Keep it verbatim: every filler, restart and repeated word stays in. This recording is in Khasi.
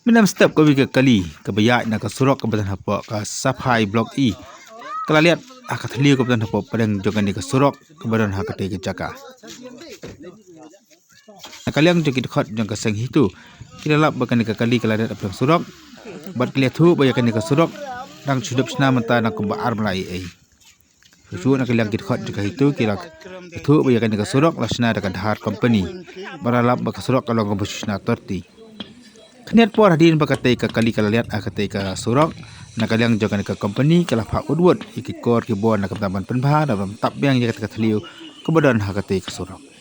Mynta mynstep kawei ka kali kaba ïaid na ka surok kaba don hapoh ka Saphai Block E ka la liat ha ka thliew kaba don hapoh pdeng jong kane ka surok kaba don ha katei ka jaka. Na ka liang jong ki dkhot jong ka seng HITO ki la lap ba kane ka kali ka la liat hapdeng surok bad ki la ïathuh ba ïa kane ka surok dang shu dep shna mynta dang kumba ar bnai ei ei. Shuh shuh na ka liang ki dkhot jong ka HITO ki la ïathuh ba ïa kane ka surok la shna da ka Dhar Company bad la lap ba ka surok ka long kaba shu shna torti. Khyndiat por hadien ba katei ka kali ka la liat ha katei ka surok, na ka liang jong kane ka company ka la phah wut wut ïa ki kor ki bor na ka bynta ban pynbha da ban tap biang ïa katei ka thliew kaba don ha katei ka surok.